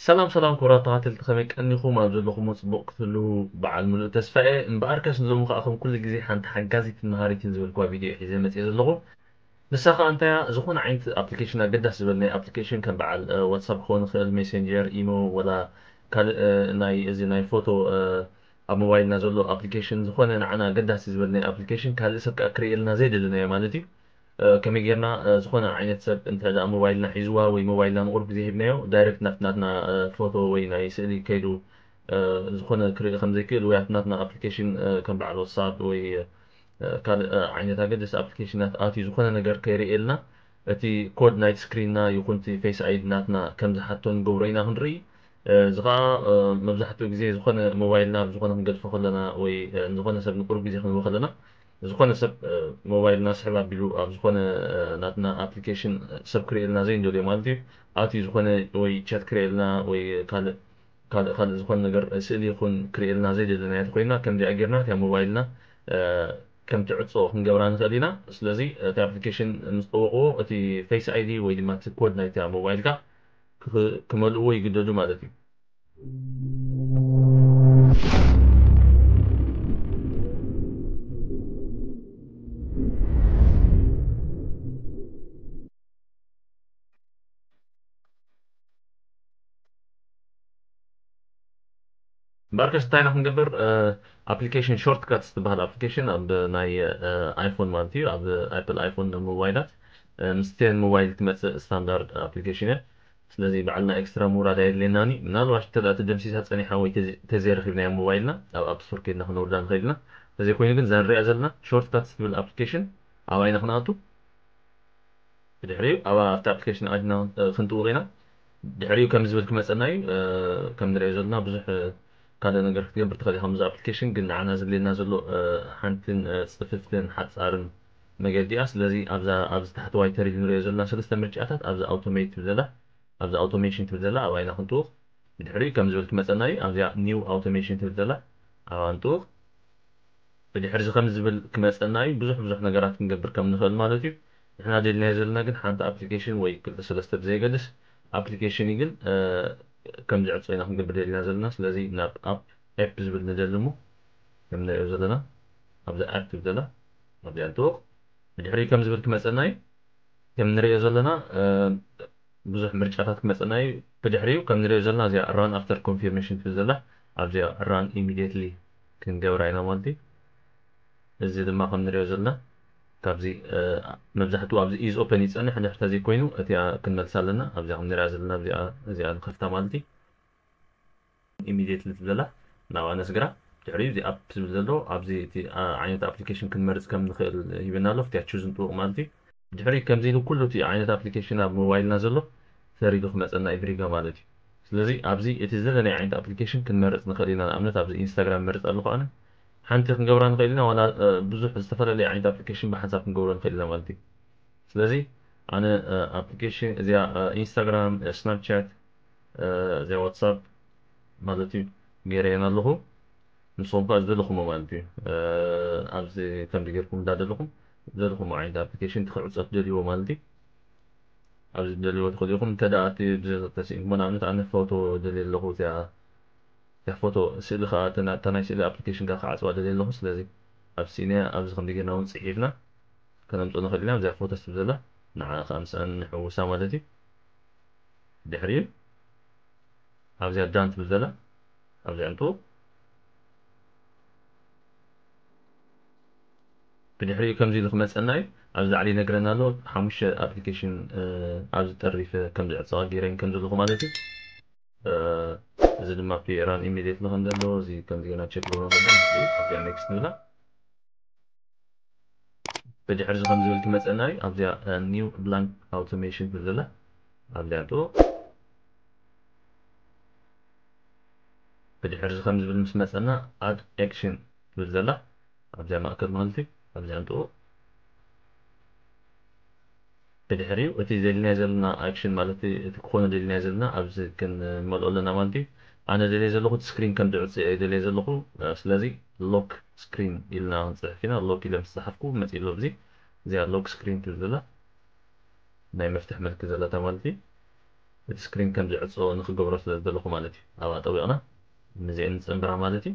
ሰላም ሰላም ክቡራት ተኸታተልቲ፣ ከመይ ቀኒኹም? ኣብ ዘለኹሞ ጽቡቕ ክትህልዉ በዓል ምሉእ ተስፋ እየ። እምበኣርከስ ንሎሚ ከኣ ከም ኩሉ ግዜ ሓንቲ ሓጋዚትን መሃሪትን ዝበልክዋ ቪድዮ እየ ሒዘ መጽየ ዘለኹ። ንሳ ከኣ እንታይ እያ? ዝኾነ ዓይነት ኣፕሊኬሽን፣ ኣገዳሲ ዝበለ ናይ ኣፕሊኬሽን፣ ከም በዓል፣ እ፣ ዋትሳፕ ክኸውን ይኽእል፣ ሜሴንጀር፣ ኢሞ፣ ወላ ካልእ፣ እ፣ ናይ፣ እዚ ናይ ፎቶ፣ እ፣ ኣብ ሞባይልና ዘሎ ኣፕሊኬሽን፣ ዝኾነ ንዓና ኣገዳሲ ዝበለ ናይ ኣፕሊኬሽን ካልእ ሰብ ከኣ ክርእየልና ዘይደለናዮ ማለት እዩ። እ፣ ከመይ ጌርና፣ እ፣ ዝኾነ ዓይነት ሰብ እንተ ደኣ ሞባይልና ሒዝዋ ወይ ሞባይልና ንቑሩብ ግዜ ሂብናዮ፣ ዳይሬክት ናብቲ ናትና፣ እ፣ ፎቶ ወይ ናይ ስእሊ ከይዱ፣ እ፣ ዝኾነ ክርኢ ከም ዘይክእል ወይ ኣብቲ ናትና ኣፕሊኬሽን፣ እ፣ ከም በዓል ዋትሳፕ ወይ፣ እ፣ ካልእ፣ እ፣ ዓይነት ኣገደስቲ ኣፕሊኬሽናት ኣትዩ ዝኾነ ነገር ከይርእየልና፣ እቲ ኮድ ናይቲ ስክሪንና ይኹን እቲ ፌስ ኣይዲ ናትና ከም ዝሓቶ ንገብሮ ኢና ክንርኢ። እ፣ እዚ ኸኣ፣ እ፣ መብዛሕትኡ ግዜ ዝኾነ ሞባይልና ኣብ ዝኾነ ክንገድፎ ከለና ወይ፣ እ፣ ንዝኾነ ሰብ ንቁሩብ ግዜ ክንህቦ ከለና፣ ዝኾነ ሰብ፣ እ፣ ሞባይልና ስሕብ ኣቢሉ ኣብ ዝኾነ፣ እ፣ ናትና ኣፕሊኬሽን ሰብ ክርእየልና ዘይንደልዮ ማለት እዩ። ኣትዩ ዝኾነ ወይ ቻት ክርእየልና ወይ ካልእ፣ ካልእ፣ ካልእ ዝኾነ ነገር፣ እ፣ ስእሊ ይኹን ክርእየልና ዘይደለናዮ እንተኾይንና፣ ከምዚኣ ጌርና እታ ሞባይልና፣ እ፣ ከም ትዕጾ ክንገብራ ንኽእል ኢና። ስለዚ እቲ ኣፕሊኬሽን ምስ ጠወቕዎ፣ እቲ ፌስ ኣይዲ ወይ ድማ እቲ ኮድ ናይታ ሞባይልካ ክኽ-፣ ክመልእዎ ይግደዱ ማለት እዩ። እምበኣርከስ እንታይ ኢና ክንገብር? እ፣ ኣፕሊኬሽን ሾርትካትስ ትበሃል ኣፕሊኬሽን ኣብ ናይ፣ እ፣ ኣይፎን ማለት እዩ፣ ኣብ ኣፕል ኣይፎን ሞባይላት፣ እ፣ ምስ ቴን ሞባይል ትመጽእ ስታንዳርድ ኣፕሊኬሽን እያ። ስለዚ ባዕልና ኤክስትራ ምውራድ ኣየድልየናን እዩ። ምናልባሽ እንተ ደኣ ተደምሲሳ ጸኒሓ ወይ ተዘ-፣ ተዘይረኺብናያ ሞባይልና፣ ኣብ ኣፕ ስቶር ከይድና ክነውርዳ ንኽእል ኢና። እንተዘይኮይኑ ግን እዛ ንሪኣ ዘለና ሾርትካትስ ትብል ኣፕሊኬሽን ኣባይና ክንኣቱ። ብድሕሪኡ ኣብ፣ ኣብቲ ኣፕሊኬሽን ኣቲና፣ እ፣ ክንጥውቕ ኢና። ድሕሪኡ ከም ዝብል ክመጸና እዩ። እ፣ ከም ንሪኦ ዘለና ብዙሕ፣ እ፣ ካልእ ነገር ክትገብር ትኽእል ኢኻ። ከምዚ ኣፕሊኬሽን ግን ንዓና ዝድልየና ዘሎ፣ እ፣ ሓንትን፣ እ፣ ጽፍፍትን ሓጻርን መገዲ እያ። ስለዚ ኣብዛ፣ ኣብዚ ታሕተዋይ ተር ኢሉ ንሪኦ ዘለና ሰለስተ ምርጫታት፣ ኣብዚ ኣውቶሜት ትብል ዘላ፣ ኣብዚ ኣውቶሜሽን ትብል ዘላ ኣብኣ ኢና ክንጥውቕ። ብድሕሪኡ ከም ዝብል ክመጸና እዩ። ኣብዚኣ ኒው ኣውቶሜሽን ትብል ዘላ ኣብኣ ንጥውቕ። ብድሕሪ እዚ ከም ዝብል ክመጸና እዩ። ብዙሕ ብዙሕ ነገራት ክንገብር ከም ንኽእል ማለት እዩ። ንሕና ደሊናዮ ዘለና ግን ሓንቲ ኣፕሊኬሽን ወይ ክልተ ሰለስተ ብዘየገድስ ኣፕሊኬሽን እዩ። ግን፣ እ፣ ከም ዝዕጾ ኢና ክንገብር ደሊና ዘለና። ስለዚ ናብ ኣፕ፣ ኤፕ ዝብል ንደሊ እሞ፣ ከም ንሪኦ ዘለና፣ ኣብዚ ኣፕ ትብል ዘላ፣ ኣብዚኣ ንጥውቕ። ብድሕሪኡ ከም ዝብል ክመጸና እዩ። ከም ንሪኦ ዘለና፣ እ፣ ብዙሕ ምርጫታት ክመጸና እዩ። ብድሕሪኡ ከም ንሪኦ ዘለና እዚኣ ራን ኣፍተር ኮንፊርሜሽን ትብል ዘላ፣ ኣብዚኣ ራን ኢሚድየትሊ ክንገብራ ኢና ማለት እዩ። እዚ ድማ ከም ንሪኦ ዘለና ካብዚ፣ እ፣ መብዛሕትኡ ኣብዚ ኢዝ ኦፐን ይጸንሕ፣ እንድሕር ተዘይኮይኑ እቲኣ ክንመልሳ ኣለና። ኣብዚኣ ከም ንሪኣ ዘለና እዚኣ፣ እዚኣ ንኸፍታ ማለት እዩ። ኢሚድየትሊ ትብል ዘላ ናብኣ ነስግራ። ድሕሪኡ እዚ ኣፕ ዝብል ዘሎ ኣብዚ እቲ፣ ኣ፣ ዓይነት ኣፕሊኬሽን ክንመርጽ ከም ንኽእል ሂበና ኣሎ። ኣብቲኣ ቹዝ ንጥውቕ ማለት እዩ። ድሕሪ ከምዚ ኢሉ ኩሉ እቲ ዓይነት ኣፕሊኬሽን ኣብ ሞባይልና ዘሎ ሰሪዱ ክመጸና እዩ ብሪጋ ማለት እዩ። ስለዚ ኣብዚ እቲ ዝደለናዮ ዓይነት ኣፕሊኬሽን ክንመርጽ ንኽእል ኢና። ንኣብነት ኣብዚ ኢንስታግራም መርጽ ኣለኹ ኣነ። ሓንቲ ክንገብራ ንኽእል ኢና፣ ዋላ፣ እ፣ ብዙሕ ዝተፈላለየ ዓይነት ኣፕሊኬሽን ብሓንሳብ ክንገብሮ ንኽእል ኢና ማለት እዩ። ስለዚ ኣነ፣ እ፣ ኣፕሊኬሽን እዚኣ፣ እ፣ ኢንስታግራም፣ እ፣ ስናፕቻት፣ እ፣ እዚኣ ዋትሳፕ ማለት እዩ ገይረየን ኣለኹ። ንስኹም ከኣ ዝደለኹሞ ማለት እዩ፣ እ፣ ኣብዚ ከምዚ ጌርኩም እንዳደለኹም ዝደለኹሞ ዓይነት ኣፕሊኬሽን ክዕጾ ትደልይዎ ማለት እዩ። ኣብዚ ትደልይዎ ትኽእሉ ኢኹም። እንተ ደኣ እቲ ብዘ-፣ ተስኢንኩሞ፣ ንኣብነት ኣነ ፎቶ ደልየ ኣለኹ፣ እዚኣ፣ እዚኣ ፎቶ ስእሊ ከኣ እታ ና-፣ እታ ናይ ስእሊ ኣፕሊኬሽን ከኣ ክዓጽዋ ደልየ ኣለኹ። ስለዚ ኣብ ስኢነ ኣብዚ ከምዚ ጌርና እውን ጽሒፍና ከነምጽኦ ንኽእል ኢና። እዚኣ ፎቶ ትብል ዘላ ንዓ ከኣ ምስኣን ንሕውሳ ማለት እዩ። ድሕሪኡ ኣብዚኣ ዳን ትብል ዘላ ኣብዚኣ እንጥውቕ። ብድሕሪኡ ከምዚ ኢሉ ክመጸና እዩ። ኣብዚ ላዕሊ ይነግረና ኣሎ፣ ሓሙሽተ ኣፕሊኬሽን፣ እ፣ ኣብዚ ጠሪፈ ከም ዝዕጸዋ ገይረን ከም ዘለኹ ማለት እዩ። እ፣ እዚ ድማ ፒ ራን ኢሚድየትሊ ከም ዘሎ፣ እዚ ከምዚ ጌርና ቸክ ንገብሮ ዘለና፣ ኣብዚኣ ኔክስት ንብላ። ብድሕሪ እዚ ከም ዝብል ክመጸና እዩ። ኣብዚኣ፣ እ፣ ኒው ብላንክ ኣውቶሜሽን ትብል ዘላ ኣብዚኣ ንጥውቕ። ብድሕሪ እዚ ከም ዝብል ምስ መጸና ኣድ ኣክሽን ትብል ዘላ ኣብዚኣ ማእከል ማለት እዩ። ኣብዚኣ ንጥውቕ። ብድሕሪኡ እቲ ደሊናዮ ዘለና ኣክሽን ማለት እቲ ክኾኖ ደሊናዮ ዘለና ኣብዚ ክንመልኦ ኣለና ማለት እዩ። ኣነ ደልየ ዘለኹ እቲ ስክሪን ከም ዝዕጽ እየ ደልየ ዘለኹ። ስለዚ ሎክ ስክሪን ኢልና ክንጽሕፍ ኢና። ሎክ ኢለ ምስ ጸሓፍኩ መጺእ ኣሎ ኣብዚ። እዚኣ ሎክ ስክሪን ትብል ዘላ ናይ መፍትሕ ምልክት ዘለታ ማለት እዩ። እቲ ስክሪን ከም ዝዕጾ ንክገብሮ ስለ ዝደለኹ ማለት እዩ። ኣብ ኣጠቢቕና ንዚአን ንፅንብራ ማለት እዩ።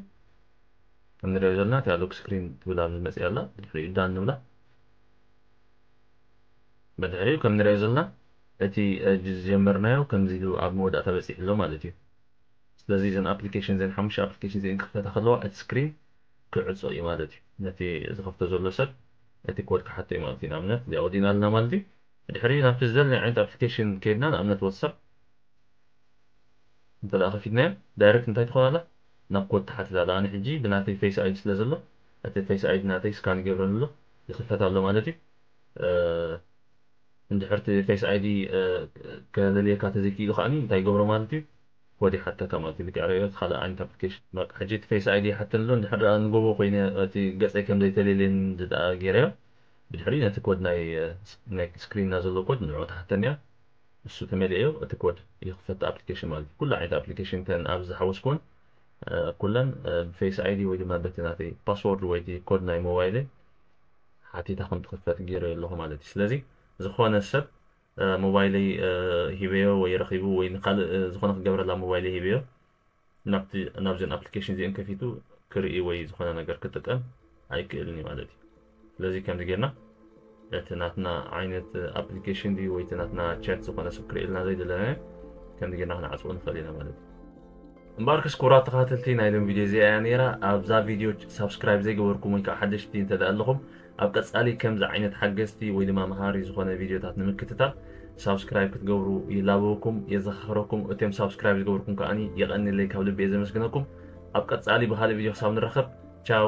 ከም ንሪኦ ዘለና እቲኣ ሎክ ስክሪን ትብል ኣብዚ መፅእ ኣላ። ድሕሪኡ ዳን ንብላ። ብድሕሪኡ ከም ንሪኦ ዘለና እቲ ዝጀመርናዮ ከምዚ ኢሉ ኣብ መወዳእታ በፂሑ ኣሎ ማለት እዩ። ስለዚ እዘን ኣፕሊኬሽን እዘን ሓሙሽተ ኣፕሊኬሽን እዚአን ክፈታ ከለዋ እቲ ስክሪን ክዕጾ እዩ ማለት እዩ። ነቲ ዝኸፍቶ ዘሎ ሰብ እቲ ኮድ ክሓቶ እዩ ማለት እዩ። ንኣብነት እዚኣ ወዲእና ኣለና ማለት እዩ። ድሕሪ ናብቲ ዝደለናዮ ዓይነት ኣፕሊኬሽን ከይድና ንኣብነት ዋትሳፕ እንተ ደኣ ከፊትናዮ ዳይሬክት እንታይ ትኾን ኣላ ናብ ኮድ ትሓትት ኣላ። ኣነ ሕጂ ብናተይ ፌስ ኣይዲ ስለ ዘሎ እቲ ፌስ ኣይዲ ናተይ ስካን ይገብረኒ ኣሎ ይኽፈት ኣሎ ማለት እዩ። እንድሕርቲ ፌስ ኣይዲ ከለልየካ ተዘይክኢሉ ከዓኒ እንታይ ይገብሮ ማለት እዩ ኮድ ይሓተካ ማለት እዩ። ልክዕ ርእዮ ካልእ ዓይነት ኣፕሊኬሽን በቃ ሕጂ እቲ ፌስ ኣይዲ ይሓተኒ ኣሎ። እንድሕር ደኣ ንጎቦ ኮይነ እቲ ገፀይ ከም ዘይተለልየኒ ደኣ ገይረዮ ብድሕሪ ነቲ ኮድ ናይ ናይ ስክሪንና ዘሎ ኮድ ንዑ ትሓተኒ እያ። እሱ ተመሊእዮ እቲ ኮድ ይኽፈት ኣፕሊኬሽን ማለት እዩ። ኩሉ ዓይነት ኣፕሊኬሽን ተን ኣብ ዝሓወስኩን ኩለን ብፌስ ኣይዲ ወይ ድማ በቲ ናተይ ፓስወርድ ወይ ኮድ ናይ ሞባይል ሓቲታ ከም ትኽፈት ገይረ ኣለኹ ማለት እዩ። ስለዚ ዝኾነ ሰብ ሞባይለይ ሂበዮ ወይ ረኺቡ ወይ ንካልእ ዝኾነ ክገብረላ ሞባይለይ ሂበዮ ናብዚን ኣፕሊኬሽን እዚአን ከፊቱ ክርኢ ወይ ዝኾነ ነገር ክጥቀም ኣይክእልን እዩ ማለት እዩ። ስለዚ ከምዚ ጌርና እቲ ናትና ዓይነት ኣፕሊኬሽን ድዩ ወይ እቲ ናትና ቻት ዝኾነ ሰብ ክርእየልና ዘይደለናዮ ከምዚ ጌርና ክንዓፅዎ ንኽእል ኢና ማለት እዩ። እምበኣርከስ ክቡራት ተኸታተልቲ ናይ ሎም ቪድዮ እዚኣ እያ ነይራ። ኣብዛ ቪድዮ ሳብስክራይብ ዘይገበርኩም ወይ ከዓ ሓደሽቲ እንተ ደኣ ኣለኹም ኣብ ቀጻሊ ከምዚ ዓይነት ሓገዝቲ ወይ ድማ መሃሪ ዝኾነ ቪድዮታት ንምክትታል ሳብስክራይብ ክትገብሩ ይላበወኩም፣ የዘኻኽረኩም። እቶም ሳብስክራይብ ዝገበርኩም ከዓኒ የቐንየለይ፣ ካብ ልቢ እየ ዘመስግነኩም። ኣብ ቀጻሊ ብኻልእ ቪድዮ ክሳብ ንራኸብ ቻው።